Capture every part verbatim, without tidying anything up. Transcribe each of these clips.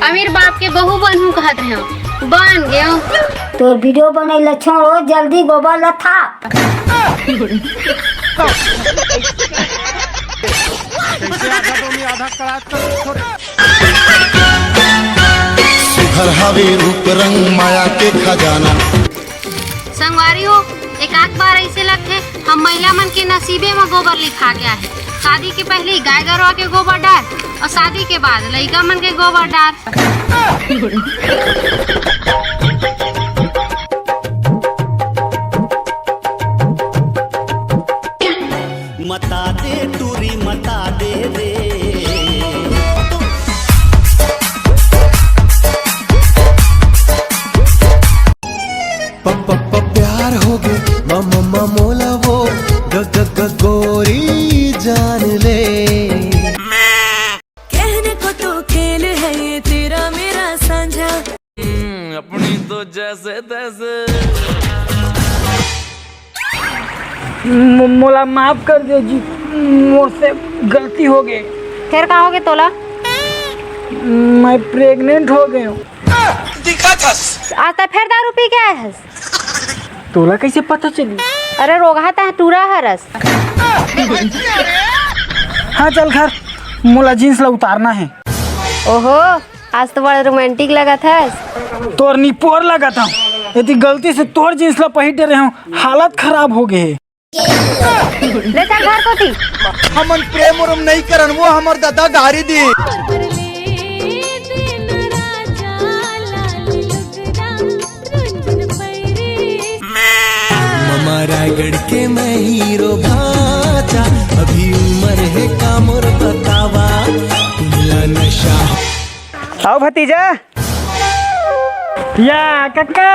अमीर बाप के बहू बनहूं कहत रहेंव, बन गेंव। तोर वीडियो बनई ला छोड़, जल्दी गोबर ला थाप। कैसे आधा डोमी आधा कड़ाक कर छोड़। सुघर हावे रूप रंग माया के खजाना। संगवारी हो, एक आध बार ऐसे लगथे, हम महिला मन के नसीबे म गोबर लिखा गया है। शादी के पहले गाय गरवा के गोबर डार और शादी के बाद लइका मन के गोबर डार। मता दे टूरी, मता दे रे। प, प, प, प्यार हो गे, म, म, म, मोला वो ग, ग, ग, गोरी जान ले। कहने को तो खेल है ये तेरा मेरा साझा। हम्म, अपनी तो जैसे तैसे। मो-, मोला माफ कर दे जी, मोर से गलती हो गे। फेर का हो गे तोला? मैं प्रेग्नेंट हो गे हंव। दिखा था। आज तक फेर दारू पी के आए हस? तोला कैसे पता चली? अरे रोगहा तह टूरा हरस। हाँ चल घर, मोला जींस ला उतारना है। ओहो, आज तो बड़ा रोमांटिक लगत हस। तोर निपोर लगत हंव। एती गलती से तोर जींस ला पहिर डरे हंव, हालत खराब हो गे हे। ले चल घर कोती। हमन प्रेम उरम नहीं करन, वो हमर दादा गारी दी। ममा रायगढ़ के मैं हीरो भाचा, अभी उम्र है का मोर बतावा, तुमला नशा। आओ भतीजा। या कक्का।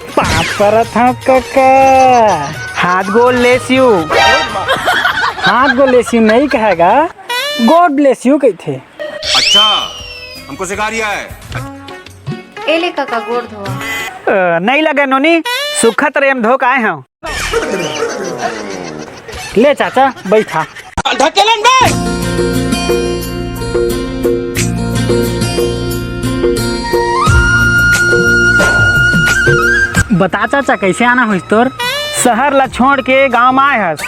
पाप करत हंव कक्का। हाथ गोड़ लेसियो। हाथ गोड़ लेसियो नहीं कहेगा, God bless you कहिथे। अच्छा, हमको सिखा रिया है। ए ले कका, गोड़ धोवा। अ, नहीं लगे नोनी, सुखत रहे हम धो के आए हंव। ले चाचा, बैठा। ढकेलन बे। बता चाचा, कैसे आना होइस तोर? शहर ला छोड़ के गांव में आए हस,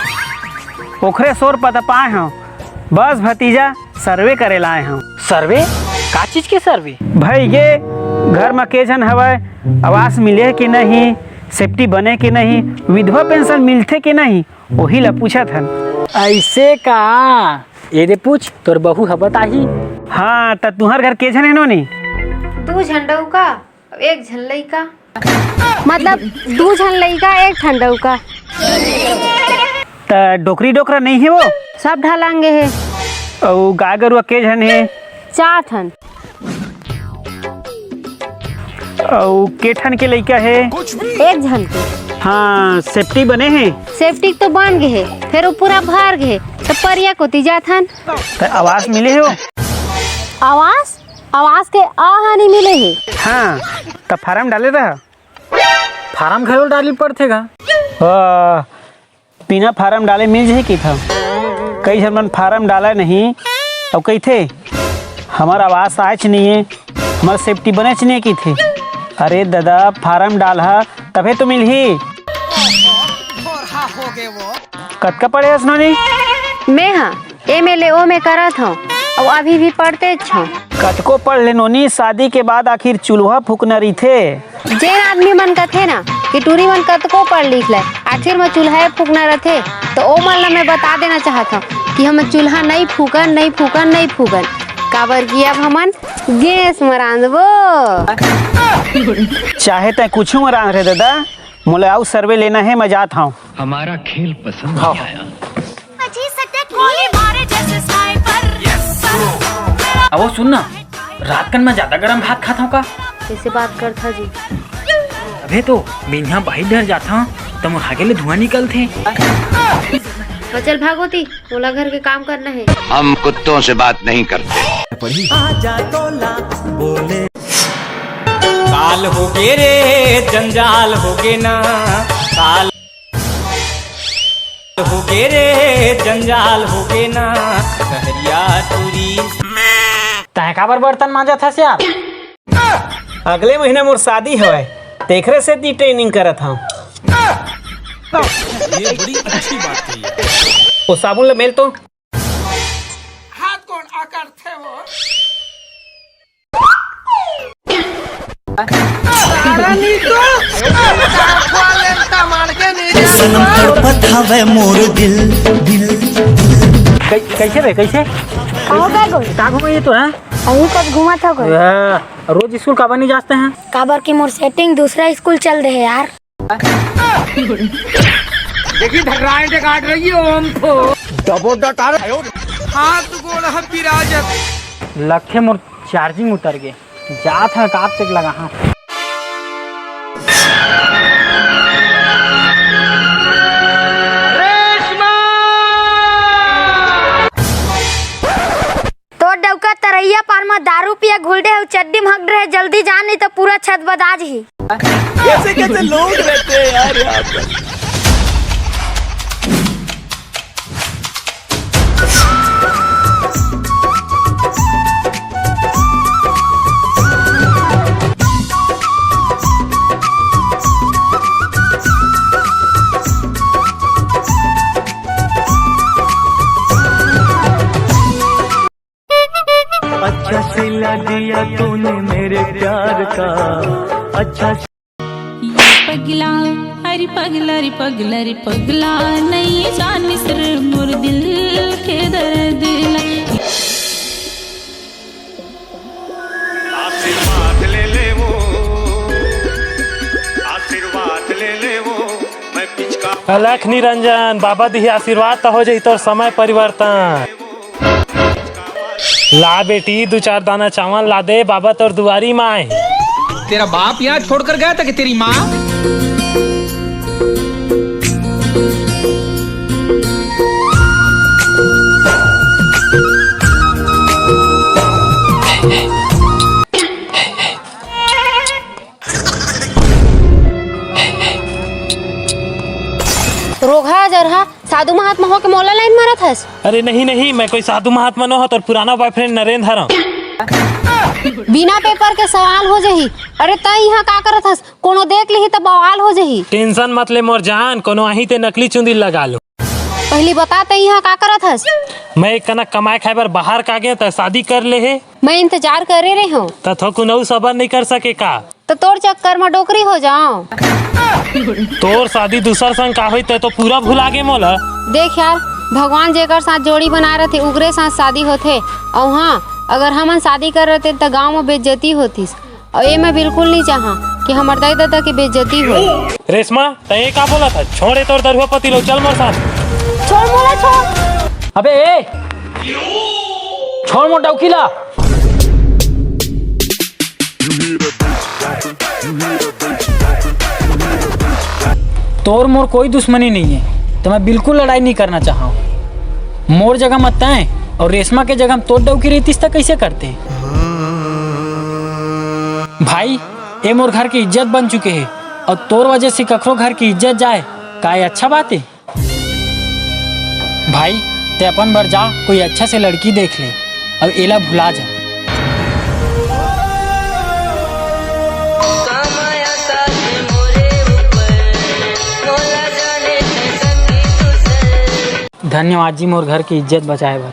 ओखरे शोर पता पाए हंव। बस भतीजा, सर्वे करे ला आए हंव। सर्वे? का चीज के सर्वे? भाई, ये घर म के झन हवय, आवास मिले कि नहीं, सेफ्टी बने कि नहीं, विधवा पेंशन मिलथे कि नहीं, ओही ला पूछत हन। ऐसे का? ये दे पूछ, तोर बहू ह बताही। हाँ, त तुहर घर के झन हे नोनी? दू झन डउका, एक झन लइका। मतलब, दू झन लइका, एक ठन डउका। त डोकरी डोकरा नहीं हे वो? सब ढलांगे हे। अउ गाय गरुवा के झन हे? चार ठन। अउ के ठन के लइका हे? एक झन के। हाँ, सेफ्टी बने हे? सेफ्टी तो बन गे हे, फेर वो पूरा भर गे हे, त परिया कोती जाथन। त आवास मिले हे वो? आवास? आवास के आ हा नहीं मिले हे। हाँ, त फारम डाले रहा। फारम घलो डाली पड़थे गा। आ, बिना फारम डाले मिल जाही कहिथे। कई झन मन फारम डाले नहीं, अउ कहिथे, "हमर आवास आएच नहीं हे, हमर सेफ्टी बनेच नहीं हे," कहिथे। अरे ददा, फारम डालहा, तभे तो मिलही। कतका पढ़े हस नोनी? मैं हा एम ए ले ओम ए करत हंव, अउ अभी भी पढ़तेच हंव। कतको पढ़ ले नोनी, शादी के बाद आखिर चूल्हा फूकना रहिथे। जेन आदमी मन कथे ना कि टूरी मन कतको पढ़ लिख ले, आखिर म चूल्हा फूकना रथे, तो ओ मन ला मैं बता देना चाहत हंव कि हमन चूल्हा नइ फूकन, नइ फूकन, नइ फूकन, काबर कि अब हमन गैस म रांधबो। चाहे तैं कुछु म रांध रे ददा, मोला अउ सर्वे लेना हे, मैं जात हंव। हमारा खेल पसंद नहीं आया। अजी सटक गोली मारे जैसे स्नाइपर। अब वो सुन ना, रात कन मैं ज्यादा गरम भात खात हंव का? कैसे बात करथा जी? अबे तो बिन्हा बाहिर डर जाथा, त मोर हागे ले धुआं निकलथे। बचल भागोती, मोला घर के काम करना हे। हम कुत्तों से बात नहीं करते। आजा तोला बोले। काल हो गे रे, जंजाल हो गे ना, काल हो गे रे, जंजाल हो गे ना, सहरिया तैं काबर बर्तन मांजत हस यार? अगले महीना मोर शादी हवय, तेखरे सेती training करत हंव। ये बड़ी अच्छी बात कही है। ओ साबुन ले मेल तो। हाथ कौन आकरथे वो? सनम तड़पत हवे मोर दिल, दिल। कै-, कैसे रे, कैसे? का हो गया गोल? का घूमे ये तो, हैं? अभी कब घूमा था गोल? हाँ, रोज स्कूल काबर नहीं जाते हैं? काबर कि मोर setting दूसरा स्कूल चल दे है यार। देखी धर्राएं ते काट रही हो हम तो। डबो डकार। हाथ गोड़ ह पिराजत। लखे मोर charging उतर गे। जात ह काप तेक लगा हाँ। तोर डउका तरैया पार म दारू पिए घुलडे हउ, चड्डी म हग डरे, जल्दी जा, नहीं तो पूरा छत बदा जही। कैसे कैसे लोग रहते हैं यार यहाँ पर। अच्छा सिला दिया तूने मेरे प्यार का, अच्छा। ये पगला, अरे पगला, रे पगला, रे पगला, नहीं जानिस रे मोर दिल के दर्द ला। आशीर्वाद ले ले वो, आशीर्वाद ले ले वो, मैं पिचका। अलख निरंजन, बाबा दिही आशीर्वाद त हो जाही तोर समय परिवर्तन। ला बेटी, दू चार दाना चावल ला दे, बाबा तोर दुआरी म आए। तेरा बाप यहाँ छोड़कर गया था कि तेरी माँ? रोगहा जरहा साधु महात्मा होके मोला लाइन मारत हस? अरे नहीं, नहीं, मैं कोई साधु महात्मा नो हंव, तोर पुराना boyfriend नरेंद्र हरंव। बिना paper के सवाल हो जही। अरे तैं इहाँ का करत हस? कोनो देख लिही त बवाल हो जही। Tension मत ले मोर जान, कोनो आही ते नकली चुंदी लगा लो। पहिली बता, तैं इहाँ का करत हस? मैं एक कनक कमाए खाए बर बाहर का गेंव, त शादी कर ले हे। मैं इंतजार करे रेहेंव। त थोकुन अउ सबर नइ कर सके का? त तोर चक्कर म डोकरी हो जांव। तोर शादी दूसर संग का होही, तैं तो पूरा भुला गे मोला। देख यार, भगवान जेकर साथ जोड़ी बनाए रथे, उकरे साथ शादी होथे। अउ हाँ, अगर हमन शादी कर रहते, त गांव म बेइज्जती होतिस। अउ ए मैं बिल्कुल नइ चाहंव कि हमर दाई ददा के बेइज्जती होय। रेशमा, तैं ए का बोलत हस? छोड़ ए तोर दरुहा पतीला, चल मोर साथ। छोड़ मोला, छोड़। अबे ए, छोड़ मोर डौकी ला। तोर मोर कोई दुश्मनी नइ हे, त मैं बिल्कुल लड़ाई नइ करना चाहंव। मोर जगह म तैं अउ रेशमा के जगह म तोर डौकी रहितिस त कइसे करते? भाई, ए मोर घर के इज्जत बन चुके हे अउ तोर वजह से कखरो घर के इज्जत जाए, का ए अच्छा बात हे? भाई, तैं अपन बर जा, कोई अच्छा से लड़की देख ले अउ एला भुला जा। धन्यवाद जी, मोर घर के इज्जत बचाए बर।